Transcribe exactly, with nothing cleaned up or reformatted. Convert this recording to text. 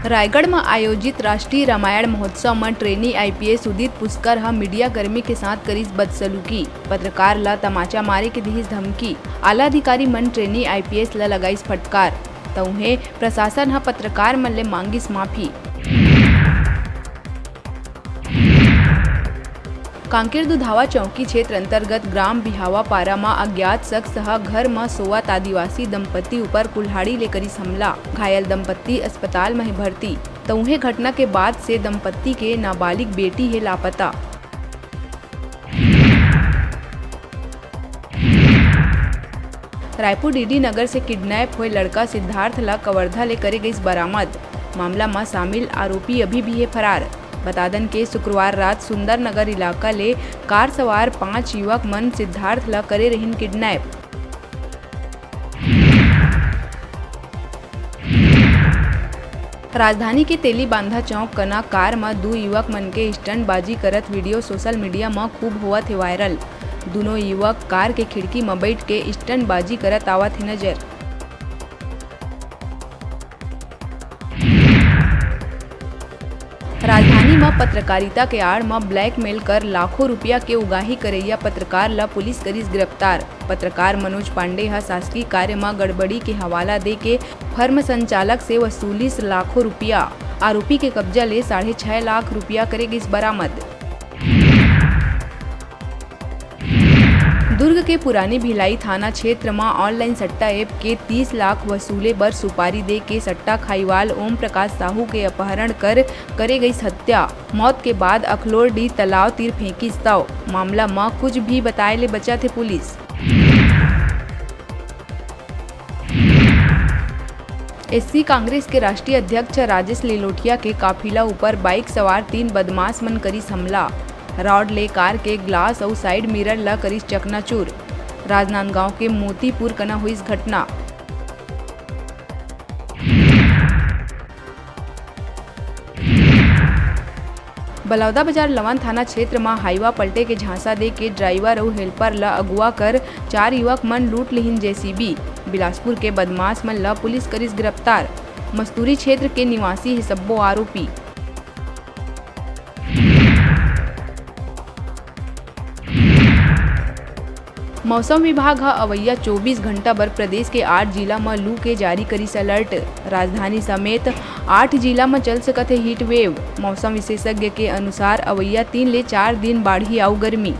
रायगढ़ म आयोजित राष्ट्रीय रामायण महोत्सव म ट्रेनी आईपीएस उदित पुष्कर ह मीडिया कर्मी के साथ करिस बदसलूकी, पत्रकार ल तमाचा मारे के दिहिस धमकी, आला अधिकारी मन ट्रेनी आईपीएस ल लगाइस फटकार। त उहें, प्रशासन ह पत्रकार मन ले मांगिस माफी। कांकेर दुधावा चौकी क्षेत्र अंतर्गत ग्राम बिहावा पारा म अज्ञात शख्स ह घर म सोवत आदिवासी दंपत्ति ऊपर कुल्हाड़ी ले करिस हमला। घायल दंपत्ति अस्पताल म हे भर्ती। त उहें, घटना के बाद से दंपत्ति के नाबालिग बेटी हे लापता। रायपुर डीडी नगर से किडनैप होए लड़का सिद्धार्थ ला कवर्धा ले करे गइस बरामद। मामला म शामिल आरोपी अभी भी हे फरार। बता दन के शुक्रवार रात सुंदर नगर इलाका ले कार सवार पांच युवक मन सिद्धार्थ ला करे रहिन किडनैप। राजधानी के तेलीबांधा चौक कना कार म दू युवक मन के स्टंटबाजी करत वीडियो सोशल मीडिया म खूब होवत हे वायरल। दूनों युवक कार के खिड़की म बइठ के स्टंटबाजी करत आवत हे नजर। राजधानी म पत्रकारिता के आड़ म ब्लैकमेल कर लाखों रुपया के उगाही करइया पत्रकार ल पुलिस करिस गिरफ्तार। पत्रकार मनोज पांडे ह शासकीय कार्य म गड़बड़ी के हवाला दे के फर्म संचालक से वसूलिस लाखों रुपया। आरोपी के कब्जा ले साढ़े छह लाख रुपया करे गिस बरामद। दुर्ग के पुरानी भिलाई थाना क्षेत्र म ऑनलाइन सट्टा ऐप के तीस लाख वसूले बर सुपारी दे के सट्टा खाईवाल ओम प्रकाश साहू के अपहरण कर करे गईस हत्या। मौत के बाद अखलोरडीह तालाब तीर फेंकिस तव। मामला म कुछ भी बताए ले बचत हे पुलिस। एससी कांग्रेस के राष्ट्रीय अध्यक्ष राजेश लिलोटिया के काफिला ऊपर बाइक सवार तीन बदमाश मन करिस हमला। रॉड ले कार के ग्लास अउ साइड मिरर ल करिस चकनाचूर। राजनांदगांव के मोतीपुर कना होइस घटना। बलौदाबाजार लवन थाना क्षेत्र म हाईवा पलटे के झांसा दे के ड्राइवर अउ हेल्पर ल अगुवा कर चार युवक मन लूट लिहिन जेसीबी। बिलासपुर के बदमाश मन ल पुलिस करिस गिरफ्तार। मस्तूरी क्षेत्र के निवासी हे सब्बो आरोपी। मौसम विभाग ह अवइया चौबीस घंटा बर प्रदेश के आठ जिला म लू के जारी करिस अलर्ट। राजधानी समेत आठ जिला म चल सकत हे हीट वेव। मौसम विशेषज्ञ के अनुसार अवइया तीन ले चार दिन बाढ़ही अउ गर्मी।